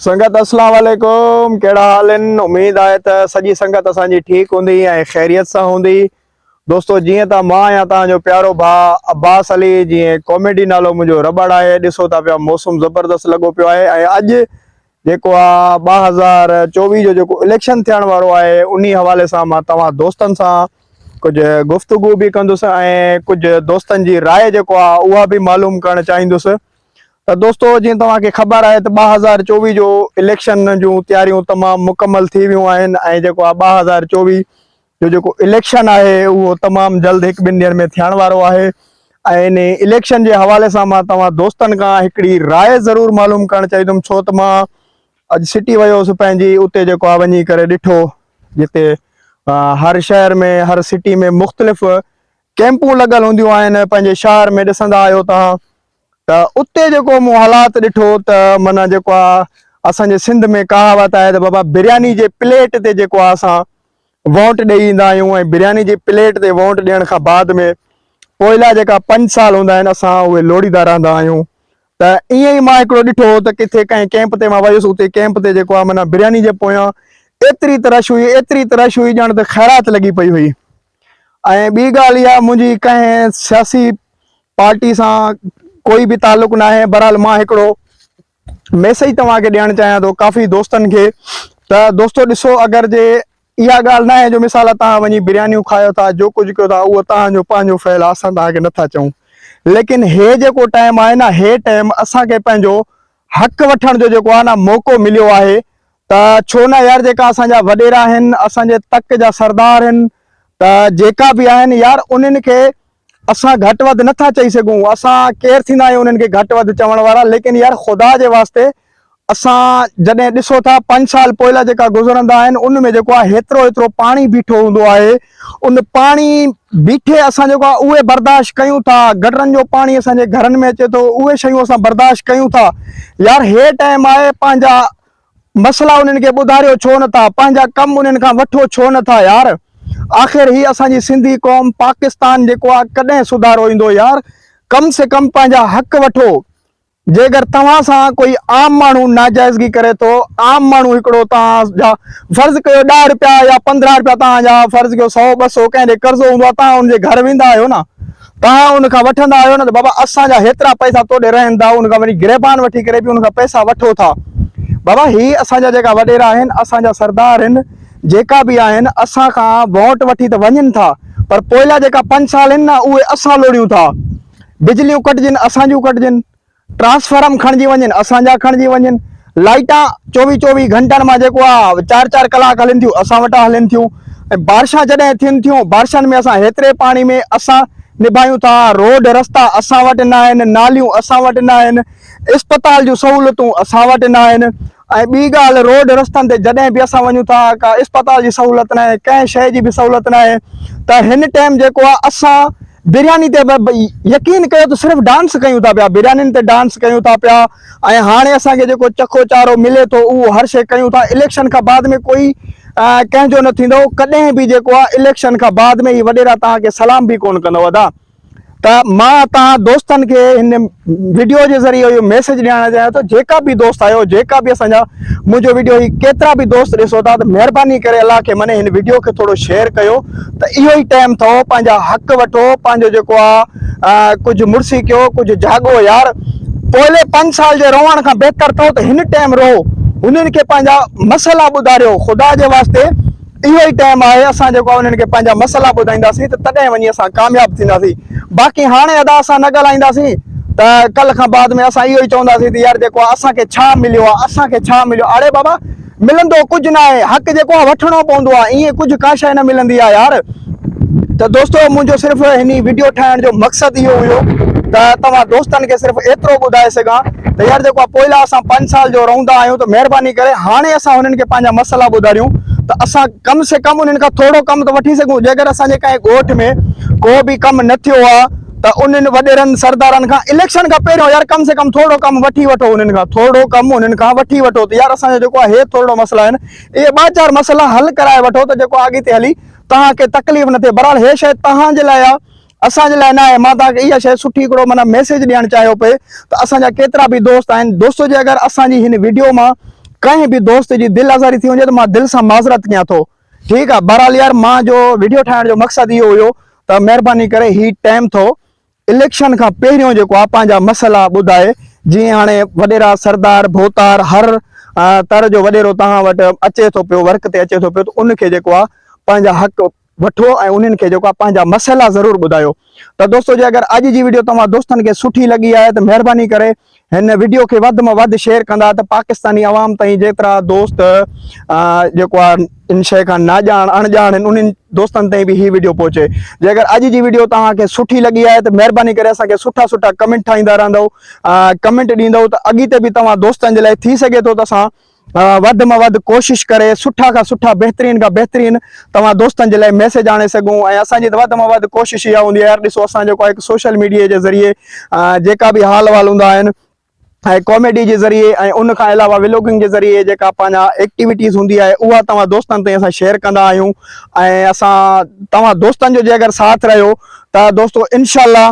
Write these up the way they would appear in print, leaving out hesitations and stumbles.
سنگت اسلام عليڪم ڪهڙا حال آهن اميد آهي ته سڄي سنگت اسان جي ٺيڪ هوندي ۽ خيريت سان هوندي دوستو جيئن ته مان آهيان توهان جو پيارو ڀاء عباس علي جيئن ڪاميڊي نالو منهنجو رٻڙ آهي ڏسو ٿا پيا موسم زبردست لڳو پيو آهي ۽ اڄ جيڪو آ 2024 جو جيڪو اليڪشن ٿيڻ وارو آهي انهي حوالي سان مان توهان دوستن سان ڪجهه گفتگو به ڪندس ۽ ڪجهه دوستن جي راء جيڪو آ اها به معلوم ڪرڻ چاهيندس ته دوستو جيئن توهان کي خبر آهي ته 2024 جو اليڪشن جون تياريون تمام مڪمل ٿي ويون آهن ۽ جيڪو آهي 2024 جو جيڪو اليڪشن آهي اهو تمام جلد هڪ ٻن ڏينهن ۾ ٿيڻ وارو آهي ۽ ان اليڪشن جي حوالي سان مان توهان دوستن کان هڪڙي راء ضرور معلوم ڪرڻ چاهيندم ڇو ته مان اڄ سٽي ويو هوس پنهنجي اتي جيڪو آهي وڃي ڪري ڏٺو جتي هر شهر ۾ هر سٽي ۾ مختلف ڪيمپون لڳل هونديون آهن پنهنجي شهر ۾ ڏسندا آهيو توهان ته اتي جيڪو مون حالات ڏٺو ته معنيٰ جيڪو آ اسان جي سنڌ ۾ ڪهاوت آهي ته بابا برياني جي پليٽ تي جيڪو آ اسان وونٽ ڏئي ايندا آهيون ۽ برياني جي پليٽ تي وونٽ ڏيڻ کان بعد ۾ پوئلا جيڪا پنج سال هوندا آهن اسان اهي لوڙيندا رهندا آهيون ته ائين ئي مان هڪڙو ڏٺو ته ڪٿي ڪنهن ڪيمپ تي مان ويس اتي ڪيمپ تي جيڪو آ معنيٰ برياني جي پويان ايتري ته رش هئي ايتري ته رش هئي ڄڻ ته خيرات لڳي پئي هئي ۽ ٻي ڳالهه اها منهنجي ڪنهن سياسي پارٽي سان ڪوئي به تعلق ناهي بهرحال مان هڪڙو ميسيج توهان کي ڏيڻ چاهيان ٿو ڪافي دوستن کي ته دوستو ڏسو اگر جي اها ڳالهه ناهي جو مثال توهان وڃي بريانيون کايو ٿا جو ڪجهه ڪيو ٿا اهو توهان جو پنهنجو فعل آهي اسان توهان کي نٿا چئون ليڪن هي جيڪو ٽائيم آهي نه هي ٽائيم اسان کي پنهنجو حق وٺڻ جو جيڪو آهي نه موقعو مليو آهي ته ڇو نه يار جيڪا اسان جا وڏيرا آهن اسان جي تڪ جا سردار آهن ته جيڪا به آهن يار انهن کي اسان گهٽ وڌ نٿا چئي سگهون اسان ڪير ٿيندا آهيون انهن کي گهٽ وڌ چوڻ وارا ليڪن يار خدا جي واسطي اسان جڏهن ڏسو ٿا پنج سال پوئلا جيڪا گذرندا آهن ان ۾ جيڪو آهي هيترو هيترو پاڻي بيٺو هوندو آهي ان پاڻي بيٺي اسان جيڪو آهي اهي برداشت ڪيون ٿا گٽرن جو پاڻي اسان جي گهرن ۾ اچي ٿو اهي شيون اسان برداشت ڪيون ٿا يار هي ٽائيم آهي پنهنجا مسئلا انهن کي ٻڌاريو ڇو نٿا پنهنجا ڪم انهن کان وٺو ڇو نٿا يار آخر هي اسان جي سنڌي قوم پاڪستان جيڪو آهي ڪڏهن سڌارو ايندو يار ڪم سي ڪم پنهنجا حق وٺو جيڪر توهان سان ڪوئي عام ماڻهو ناجائزگي ڪري ٿو، عام ماڻهو هڪڙو توهان جا فرض ڪيو ڏهه رپيا يا 15 رپيا توهان جا فرض ڪيو سئو ٻه سئو ڪنهن ڏي قرضو هوندو آهي توهان ان جي گهر ويندا آهيو نه توهان ان کان وٺندا آهيو نه ته بابا اسان جا هيترا پئسا تو ڏي رهن ٿا ان کان وڃي گريبان وٺي ڪري به ان کان پئسا وٺو ٿا بابا هي اسان جا جيڪا وڏيرا آهن اسان جا سردار آهن جيڪا به آهن اسان کان ووٽ وٺي ته وڃن ٿا پر پوئلا جيڪا پنج سال آهن نه اهي اسان لوڙيون ٿا بجليون ڪٽجن اسان جون ڪٽجن، ٽرانسفارم کڻجي وڃن اسان جا کڻجي وڃن، لائيٽان چوويهه چوويهه گهنٽن مان جيڪو آ چار چار ڪلاڪ هلن ٿيون اسان وٽان هلن ٿيون ۽ بارشان جڏهن ٿين ٿيون بارشن ۾ اسان هيتري پاڻي ۾ اسان نڀايون ٿا روڊ رستا اسان وٽ نه آهن ناليون اسان وٽ نه آهن اسپتال جون سهولتون اسان وٽ نه آهن ۽ ٻي ڳالهه روڊ رستن تي جڏهن به اسان وڃون ٿا ڪا اسپتال جي سهولت ناهي ڪنهن شيء جي به سهولت ناهي ته هن ٽائيم جيڪو آ اسان برياني تي به يقين ڪيو ته صرف ڊانس ڪيون ٿا پيا بريانين تي ڊانس ڪيون ٿا پيا ۽ هاڻي اسان کي جيڪو چکو چارو ملي ٿو اهو هر شيء ڪيون ٿا اليڪشن کان بعد ۾ ڪوئي ڪنهن جو نه ٿيندو ڪڏهن به جيڪو آ اليڪشن کان بعد ۾ هي وڏيرا توهان کي سلام به ڪون ڪندو ادا ته مان توهان دوستن کي هن وڊيو جي ذريعي اهو ميسيج ڏيڻ چاهيان ٿو جيڪا به دوست آهيو جيڪا به اسان جا منهنجو وڊيو هي ڪيترا به دوست ڏسو ٿا ته مهرباني ڪري الله کي مڃي هن وڊيو کي ٿورو شيئر ڪيو ته اهو ئي ٽائيم اٿو پنهنجا حق وٺو پنهنجو جيڪو آ ڪجهه مڙسي ڪيو ڪجهه جاڳو يار پوئلي پنج سال جي روئڻ کان بهتر اٿو ته هن ٽائيم روئو هنن کي پنهنجا مسئلا ٻڌاريو خدا جي واسطي اهو ئي ٽائيم آهي اسان جيڪو آهي انهن کي پنهنجا مسئلا ٻڌائينداسين ته تڏهن وڃي اسان ڪامياب ٿينداسين باقي هاڻي ادا اسان نه ڳالهائينداسين ته ڪل کان بعد ۾ اسان اهو ئي چونداسين ته يار جيڪو آهي اسان کي ڇا مليو آهي اسان کي ڇا مليو آهي اڙي بابا ملندو ڪجهه نه آهي حق جيڪو آهي وٺڻو پوندو آهي ائين ڪجهه ڪا شيء نه ملندي آهي يار ته دوستو منهنجو صرف هن وڊيو ٺاهڻ جو مقصد اهو هيو ته توهان دوستن کي صرف ايترو ٻڌائي سگهان ته يار جيڪو پوئلا اسان پنج سال جو رهندا آهيون ته مهرباني ڪري هاڻي اسان هنن کي پنهنجا مسئلا ٻڌاريون ته اسان ڪم سي ڪم انهن کان ٿورو ڪم ته وٺي سگهون جيڪر اسان جي ڪنهن ڳوٺ ۾ ڪو به ڪم نه ٿيو آهي ته انهن وڏيرن سردارن کان اليڪشن کان پهريون يار ڪم سي ڪم ٿورو ڪم وٺي وٺو انهن کان ٿورو ڪم انهن کان وٺي وٺو ته يار اسان جو جيڪو آهي هي ٿورڙو مسئلا آهن اهي ٻه چار مسئلا حل ڪرائي وٺو ته جيڪو اڳتي هلي توهان کي تڪليف نه ٿئي بهرحال هي شيء توهان جي لاء آهي اسان جي لاء نه آهي مان توهان کي اها شيء سٺي هڪڙو معنيٰ ميسيج ڏيڻ چاهيو پئي ته اسان جا ڪيترا به دوست آهن دوستو جي اگر اسان جي هن وڊيو مان ڪنهن به دوست جي دل آزاري ٿي هجي ته مان دل سان معذرت ڪيان ٿو ٺيڪ آ بهرحال يار مان جو ويڊيو ٺاهڻ جو مقصد اهو هيو ته مهرباني ڪري هي ٽائيم ٿو اليڪشن کان پهريون جيڪو آ پنهنجا مسئلا ٻڌائي جيئن هاڻي وڏيرا سردار ڀوتار هر تر جو وڏيرو توهان وٽ اچي ٿو پيو ورڪ تي اچي ٿو پيو ته ان کي جيڪو آ پنهنجا حق وٺو ۽ انهن کي جيڪو آ پنهنجا مسئلا ضرور ٻڌايو ته دوستو جي اگر اڄ جي ويڊيو توهان دوستن کي سٺي لڳي آهي ته مهرباني ڪري هن وڊيو کي وڌ مان وڌ شيئر ڪندا ته پاڪستاني عوام تائين جيترا دوست جيڪو آ ان شيء کان ناڄاڻ اڻڄاڻ آهن انهن دوستن تائين به هي وڊيو پهچي جي اگر اڄ جي وڊيو توهان کي سٺي لڳي آهي ته مهرباني ڪري اسان کي سٺا سٺا ڪمينٽ ٺاهيندا رهندو ڪمينٽ ڏيندو ته اڳتي به توهان دوستن جي لاء ٿي سگهي ٿو ته اسان وڌ مان وڌ ڪوشش ڪري سٺا کان سٺا بهترين کان بهترين توهان دوستن جي لاء ميسيج آڻي سگهون ۽ اسان جي وڌ مان وڌ ڪوشش اها هوندي آهي يار ڏسو اسان جيڪو آهي سوشل ميڊيا جي ذريعي جيڪا به حال احوال هوندا آهن ۽ ڪاميڊي جي ذريعي ۽ ان کان علاوه ولوگنگ جي ذريعي جيڪا پنهنجا ايڪٽيوٽيز هوندي آهي اها توهان دوستن تائين اسان شيئر ڪندا آهيون ۽ اسان توهان دوستن جو جي اگر ساٿ رهيو ته دوستو انشاء الله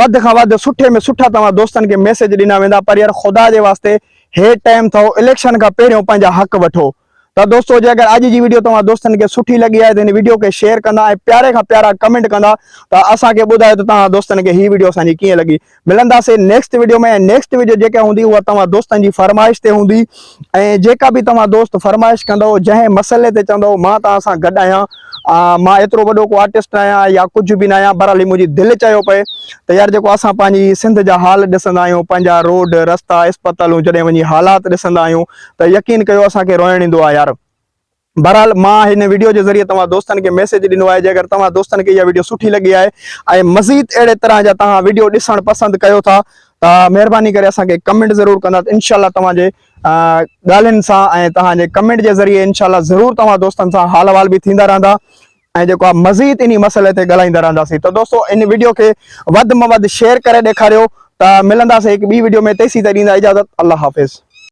وڌ کان وڌ سٺي ۾ سٺا توهان دوستن کي ميسيج ڏنا ويندا پر يار خدا جي واسطي هي ٽائيم ٿو اليڪشن کان پهريون پنهنجا حق وٺو ته دوستو جي اگر اڄ جي ويڊيو توهان دوستن کي سٺي لڳي آهي ته هن ويڊيو کي شيئر ڪندا ۽ پياري کان پيارا ڪمينٽ ڪندا ته اسان کي ٻڌايو ته توهان دوستن کي هي ويڊيو اسان جي ڪيئن لڳي ملنداسي نيڪسٽ ويڊيو ۾ ۽ نيڪسٽ ويڊيو جيڪا هوندي اها توهان دوستن جي فرمائش تي هوندي ۽ جيڪا به توهان دوست فرمائش ڪندو جنهن مسئلي تي چوندو مان توهان سان گڏ آهيان مان ايترو وڏو ڪو آرٽسٽ نه آهيان يا ڪجهه به نه آهيان بهرحال هي منهنجي دل چيو پئي ته يار جيڪو اسان پنهنجي سنڌ جا حال ڏسندا آهيون پنهنجا روڊ رستا اسپتالون جڏهن وڃي حالات ڏسندا آهيون ته يقين ڪيو اسان کي روئڻ ايندو آهي يار بهرحال مان هن ويڊيو جي ذريعي توهان دوستن کي ميسيج ڏنو آهي جي اگر توهان دوستن کي اها ويڊيو سٺي لڳي آهي ۽ مزيد اهڙي طرح جا توهان ويڊيو ڏسڻ پسند ڪيو ٿا ته مهرباني ڪري اسان کي ڪمينٽ ضرور ڪندا ته انشاء الله توهان جي ڳالهين سان ۽ توهان جي ڪمينٽ جي ذريعي انشاء الله ضرور توهان دوستن سان حال احوال به ٿيندا رهندا ۽ جيڪو آهي مزيد انهي مسئلي تي ڳالهائيندا رهنداسين ته دوستو ان ويڊيو کي وڌ مان وڌ شيئر ڪري ڏيکاريو ته ملنداسين هڪ ٻي ويڊيو ۾ تيسين تائين ڏيندا اجازت الله حافظ.